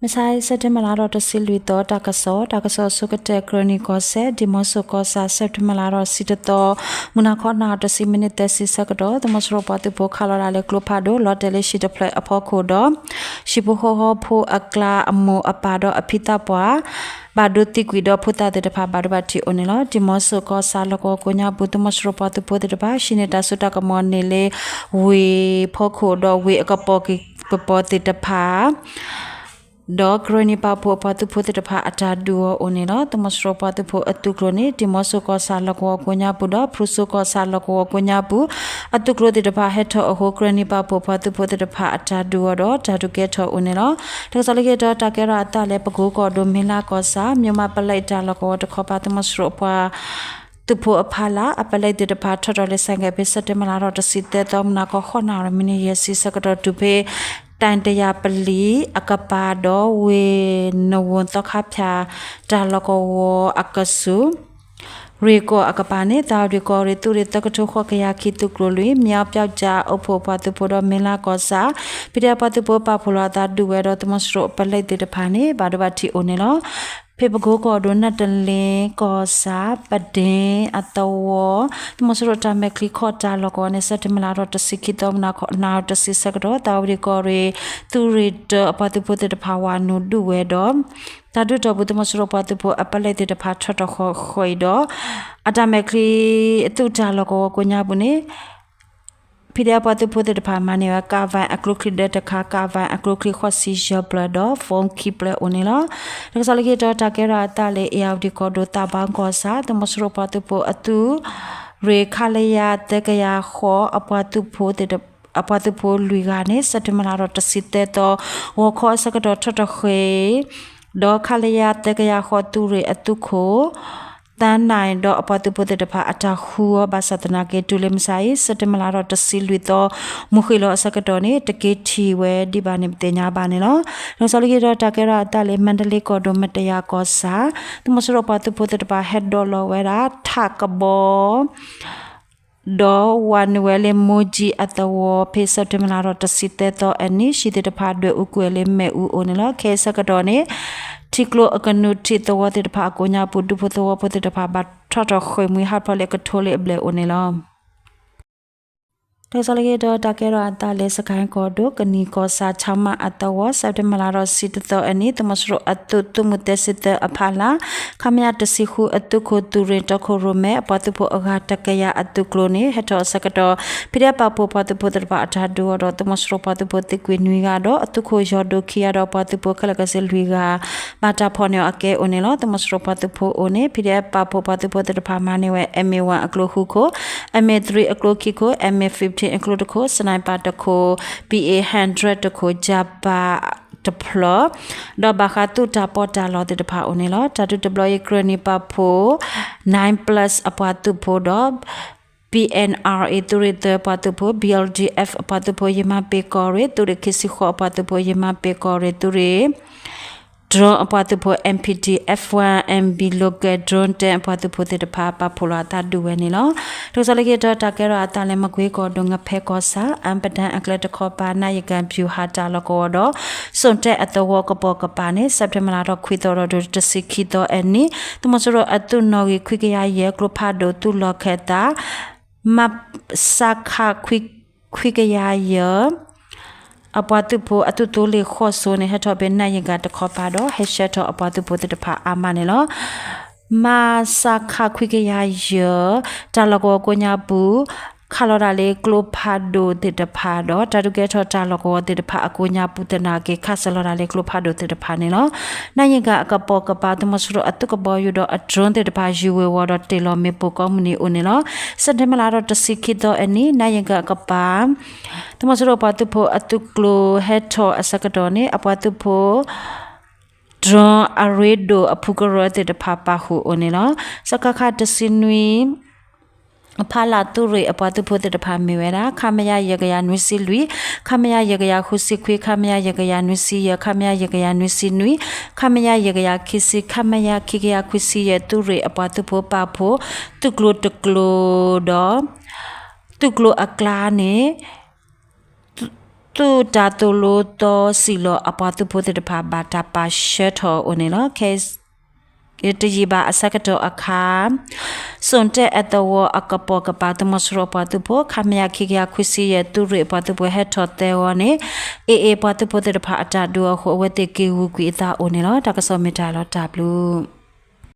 မဆါအံၤ စဲးပထ့ဘၢၣ်လါထီၣ်တဆံလွံၢ်သီ တၢ်ကစီၣ်, တၢ်ကစီၣ်အဆိကတၢၢ် ကရၢနံၣ်ကီၢ်စဲၣ် ဒံၣ်မီဆိၣ်ကီၢ်ဆၣ် စဲးပထ့ဘၢၣ်လါထီၣ်တဆံတသီ မုၢ်နၤခီ နၣ်ရံၣ်တဆံ မံးနံးသၢဆံဆၢကတီၢ် သုးမီၤစိရိၤပှၤသုးဖိခးလီၤဒၣ်လၢကျိဖးဒိၣ် လီၤတဲာ်လၢဟံၣ်တဖျၢၣ်အဖီခိၣ်ဒီး ဟံၣ်ဖိဃီဖိအကျါအမိၢ်အပၢ်ဒီးအဖံသးပှၢ် ဘၣ်ဒိသံကွံာ်ဒီး ဖိသၣ်သ့ၣ်တဖၣ်ဘၣ်ဒိဘၣ်ထံးအိၣ်န့ၣ်လီၤ. ဒံၣ်မီဆိၣ်ကီၢ်ဆၣ်လီၢ်ကဝီၤကိးညါပူၤ သုးမီၤစိရိၤပှၤသုးဖိသ့ၣ်တဖၣ် ဟံးန့ၢ်တၢ်စိတၢ်ကမီၤန့ၣ်လၢ ဝ့ၢ်ဖီခိၣ်ဒီးဝ့ၢ်အကပိာ်ကပၤသ့ၣ်တဖၣ် ဒီးကရၢနံၣ်ပာ်ဖှိၣ်အပှၤသုးဖိသ့ၣ်တဖၣ်အတၢ်ဒုးအီၤအိၣ်န့ၣ်လီၤ. သုးမီၤစိရိၤပှၤသုးဖိအသုးကျိၤန့ၣ် ဒံၣ်မီဆိၣ်ကီၢ်ဆၣ်လီၢ်ကဝီၤကိးညါပူၤဒီး ဖရူစိကီၢ်ဆၣ်လီၢ်ကဝီၤကိးညါပူၤ အသုးကျိၤသ့ၣ်တဖၣ်ဟဲထီၣ်အဃိ ကရၢနံၣ်ပာ်ဖှိၣ်အပှၤသုးဖိသ့ၣ်တဖၣ်အတၢ်ဒုးအီၤဒီး တၢ်ဒုးကဲထီၣ်အိၣ်န့ၣ်လီၤ. တၢ်ကစီၣ်လၢက့ၤဒီးတၢ်ကဲထီၣ်အသးလၢ ပကိကီၢ်ဒိၣ် မ့ၢ်လါကီၢ်ဆၣ် မၠိၣ်မးပလဲတၢ်လီၢ်ကဝီၤတခီပၤ သုးမီၤစိရိၤအပှၤ သုးဖိအဖီလာ် အပလဲသ့ၣ်တဖၣ် ထီၣ်ထီၣ်လၢ ဆိုင်ကယ် ဖဲစဲးပထ့ဘၢၣ်လါထီၣ်တဆံသၢသီ မုၢ်နၤခီ ဃိးနၣ်ရံၣ် မံးနံးယဲၢ်ဆံဆၢကတီၢ် တုၤဖဲ တၢ်တယၢ်ပလံၤအကပၤဒီး ဝ့ၢ်နဝိၣ်သီခါဖၠၣ် တၢ်လီၢ်ကဝီၤအကဆူး ရ့ၣ်ကီၢ်အကပၤန့ၣ် သးဝံၣ်ကီၢ်ရ့ၣ် သုးရ့ၣ်သၢကထိဃိးကယၤခံ သုးကျိၤလွံၢ် မၠီပၠီကၠၣ်အိၣ်ဖှိၣ်အပှၤသုးဖိဒီး မ့ၢ်လါကီၢ်ဆၣ် ဖံးဒဲးအပှၤသုးဖိ ပာ်ဖှိၣ်လီၤအသးဒုးဝဲဒီး သုးမီၤစိရိၤအပလဲသ့ၣ်တဖၣ်န့ၣ် ဘၣ်ဒိဘၣ်ထံးအိၣ်န့ၣ်လီၤ. ဖဲပကိကီၢ်ဒိၣ် နၢ်တလ့ကီၢ်ဆၣ် ပဒ့အသဝီ သုးမီၤစိရိၤတၢ်မဲာ်ချံခီၣ်တၢ်လီၢ်ကဝီၤန့ၣ် စဲးပထ့ဘၢၣ်လါထီၣ်တဆံခံသီ မုၢ်နၤခီ နၣ်ရံၣ်တဆံဆၢကတီၢ် သးဝံၣ်ကီၢ်ရ့ၣ် သုးရ့ၣ်တၢအပှၤသုးဖိသ့ၣ်တဖၣ် ဝၤနုာ်ဒုးဝဲဒီး တၢ်ဒုးတီၢ်ပူၤ သုးမီၤစိရိၤပှၤသုးဖိအပလဲသ့ၣ်တဖၣ် ထီၣ်ထီၣ်ဃီဃီအံၤဒီး အတၢ်မဲာ်ချံ အသုးတၢ်လီၢ်ကဝီၤကိးညါပူၤန့ၣ် ဖံးဒဲးအပှၤသုးဖိသ့ၣ်တဖၣ် မၤန့ၢ်ဝဲ ကၣ်ဝဲအကျိချံဒၢတခါ ကၣ်ဝဲအကျိချံဃိးဆံယဲၢ်ဖျၢၣ်ဒီး phone ခံဖျၢၣ်အိၣ်န့ၣ်လီၤ. တၢ်ကစီၣ်လၢက့ၤဒီးတၢ်ကဲထီၣ်အသးလၢ အ့ၣ်ယၣ်ဝတံၣ်ကီၢ်ဒိၣ် သးဘါကီၢ်ဆၣ် သုးမီၤစိရိၤပှၤသုးဖိအသုးရ့ၣ် ခလရ သၢကယၤဃိး အပှၤသုးဖိသ့ၣ်တ အပှၤသုးဖိလွံၢ်ဂၤန့ၣ် စဲးပထ့ဘၢၣ်လါထီၣ်တဆံသၢသီ ဂီၤခီအဆၢကတီၢ် ထီၣ်ထီၣ်ဃီ ဒီး ခလရ သၢကယၤဃိး သုးရ့ၣ်အသုးခိၣ် သၢနၢ်ဒီးအပှၤသုးဖိသ့ၣ်တဖၣ် အတၢ်ဃုအီၤ ဘၣ်ဆၣ်သနာ်က့ တုၤလၢမုၢ်ဆါအံၤ စဲးပထ့ဘၢၣ်လါထီၣ်တဆံလွံၢ်သီ မုၢ်ဃ့ၢ်လီၤအဆၢကတီၢ်န့ၣ် တက့ၤထံၣ်ဝဲဒံးဘၣ်န့ၣ် ပသ့ၣ်ညါဘၣ်န့ၣ်လီၤ. တၢ်ကစီၣ်လၢက့ၤဒီးတၢ်ကဲထီၣ်အသးလၢ မါတလ့ကီၢ်ဒိၣ် မတယၤကီၢ်ဆၣ် သုးမီၤစိရိၤပှၤသုးဖိသ့ၣ်တဖၣ် ဟဲဒိးလီၤဝဲဒၣ် ထးကဘီ ဒီးဝၤနုာ်ဝဲလၢ မိၢ်ကၠံအသဝီ ဖဲစဲးပထ့ဘၢၣ်လါထီၣ်တဆံသၢသီအနံၤ ဟံၣ်သ့ၣ်တဖၣ် ဒွဲၣ်အူကွံာ်ဝဲလၢမ့ၣ်အူအိၣ်န့ၣ်လီၤ. ခဲအံၤဆၢကတီၢ်န့ၣ် ထံကျိအကနူး ထံးသဝီသ့ၣ်တဖၣ်အကိးညါပူၤ ဒူဖိသဝီဖိသ့ၣ်တဖၣ် ဘၣ်ထီၣ်ထီၣ်ဃ့ၢ်မှံဟးဖျိးလၢကထိလၢအဘျဲၣ်အိၣ်န့ၣ်လီၤ. တၢ်ကစီၣ်လၢက့ၤဒီးတၢ်ကဲထီၣ်အသးလၢ စကဲၣ်ကီၢ်ဒိၣ် ကနံၣ်ကီၢ်ဆၣ် ခၠါမးအသဝီ စဲးပထ့ဘၢၣ်လါထီၣ်တဆံတသီအနံၤ သုးမီၤစိရိၤအသုး သုးမုၢ်သၢဆံသၢအဖီလာ် ခမရ တဆံဃု အသုးခိၣ်သုးရ့ၣ်တီခိၣ်ရိၣ်မဲ အပှၤသုးဖိအဂၤတကယၤအသုးကျိၤန့ၣ် ဟဲထီၣ်အဆၢကတီၢ် ဖံးဒဲးပာ်ဖှိၣ်ပှၤသုးဖိသ့ၣ်တဖၣ်အတၢ်ဒုးအီၤဒီး သုးမီၤစိရိၤပှၤသုးဖိသံကွံာ်နွံဂၤဒီး အသုးခိၣ်ယီၤဒိၣ်ခံဂၤဒီး ပှၤသုးဖိခဲလၢာ်ခဲဆ့လွံၢ်ဂၤ ဘၣ်တၢ်ဖီၣ်န့ၢ်အီၤအကဲအိၣ်န့ၣ်လီၤ. သုးမီၤစိရိၤပှၤသုးဖိအိၣ်န့ၣ် ဖံးဒဲးပာ်ဖှိၣ်ပှၤသုးဖိသ့ၣ်တဖၣ်မၤန့ၢ်ဝဲ M A one အကျိဃုခိၣ်, M A three အကျိခံခိၣ်, M A fifteen အကျိတခိၣ်, sniper တခိၣ်, P A hundred တခိၣ်, ယၣ်ပၣ်တဖျၢၣ် ဒီးဘၣ်ဃးသုးတၢ်ပီးတၢ်လီသ့ၣ်တဖၣ်အိၣ်န့ၣ်လီၤ. တၢ်ဒုးတဘျီအံၤ ကရၢနံၣ်ပာ်ဖှိၣ် nine plus အပှၤသုးဖိဒီး P N R A သုးရ့ၣ်သၢအပှၤသုးဖိ, B L D F အပှၤသုးဖိ ယမၤပ့ၤကီၢ်ရ့ၣ် သုးရ့ၣ်ခံဆံဃိးအပှၤသုးဖိ ယမၤပ့ၤကီၢ်ရ့ၣ် သုးရ့ၣ် drone အပှၤသုးဖိ M P D F one M B local drone တဲ အပှၤသုးဖိသ့ၣ်တဖၣ် ပာ်ဖှိၣ်လီၤအသးဒုးဝဲန့ၣ်လီၤ. တၢ်ကစီၣ်လၢက့ၤဒီးတၢ်ကဲထီၣ်အသးလၢ မကွ့ကီၢ်ဒိၣ် ငဖဲကီၢ်ဆၣ် အၣ်ပဒၣ်အကျဲတခီပၤ နၢယကၣ် ဗျူဟာ တၢ်လီၢ်ကဝီၤဒီး စိၣ်တဲၣ်အသဝီကပိာ်ကပၤန့ၣ် စဲးပထ့ဘၢၣ်လါထီၣ်ခွံသီဒီး တဆံခံသီအနံၤ သုးမီၤစိရိၤအသုးနီၣ်ဂံၢ် ခွံကယၤယဲၢ် ကျိဖးဒိၣ်သုးလီၢ်ခၢၣ်သး မ စခ ခွံကယၤယဲၢ် အပှၤသုးဖိအသုးသိလ့ၣ်ဃိးစိၤန့ၣ် ဟဲထီၣ်ဖဲနၢယကၣ်တခီပၤဒီး ဟဲဆှၢထီၣ်အပှၤသုးဖိသ့ၣ်တဖၣ်အါမးန့ၣ်လီၤ. မ စခ ခွံကယၤယဲၢ် တၢ်လီၢ်ကဝီၤကိးညါပူၤ ခးလီၤဒၣ်လၢကျိဖးဒိၣ်သ့ၣ်တဖၣ်ဒီး တၢ်ဒုးကဲထီၣ်တၢ်လီၢ်ကဝီၤသ့ၣ်တဖၣ်အကိးညါပူၤသနာ်က့ ခးစၢၤလီၤဒၣ်လၢကျိဖးဒိၣ်သ့ၣ်တဖၣ်န့ၣ်လီၤ. နၢယကၣ်အကပိာ်ကပၤ သုးမီၤစိရိၤအသုးကဘီယူၤဒီးအ drone သ့ၣ်တဖၣ်ယူၤဝဲၤဝီၤဒီးတ့ၢ်လီၤမ့ၣ်ပိၢ်ကိးမုၢ်နံၤအိၣ်န့ၣ်လီၤ. စဲးပထ့ဘၢၣ်လါထီၣ်တဆံခံသီအနံၤ နၢယကၣ်အကပၤ သုးမီၤစိရိၤပှၤသုးဖိအသုးကျိၤဟဲထီၣ်အဆၢကတီၢ်န့ၣ် အပှၤသုးဖိ drone အရ့ဒိၣ်အဖုကရၢသ့ၣ်တဖၣ်ပာ်ဃုာ်အိၣ်န့ၣ်လီၤ. စကခ တဆံနွံ အဖီလာ်သုးရ့ၣ်အပှၤသုးဖိသ့ၣ်တဖၣ်မ့ၢ်ဝဲဒၣ် ခမရ ယဲၢ်ကယၤနွံဆံလွံၢ်, ခမရ ယဲၢ်ကယၤဃုဆံခွံ, ခမရ ယဲၢ်ကယၤနွံဆံယဲၢ်, ခမရ ယဲၢ်ကယၤနွံဆံနွံ, ခမရ ယဲၢ်ကယၤခံဆံ, ခမရ ခံကယၤခွံဆံယဲၢ် သုးရ့ၣ်အပှၤသုးဖိပာ်ဖှိၣ် သုးကျိၤတကျိၤဒီး သုးကျိၤအကျါန့ၣ် သုးတၢ်သိၣ်လိသီစံၣ်လီၤအပှၤသုးဖိသ့ၣ်တဖၣ် ဘၣ်တၢ်ပာ်ဆှၢထီၣ်အိၣ်န့ၣ်လီၤ. တယံာ်ဘၣ်အဆၢကတီၢ်အခါ စိၣ်တဲၣ်အဲၣ်သဝီအကပိာ်ကပၤ သုးမီၤစိရိၤပှၤသုးဖိ ခမရ ခံကယၤခွံဆံယဲၢ် သုးရ့ၣ်ပှၤသုးဖိဟဲထီၣ်သဲဝီန့ၣ် AA ပှၤသုးဖိသ့ၣ်တဖၣ်အတၢ်ဒုးအဃိ အဝဲသ့ၣ်က့ၤဂုာ်ကွံာ်အသးအိၣ်န့ၣ်လီၤ. တၢ်ကစီၣ်မ့ၢ်တၢ်လီၤတၢ်ဘျုး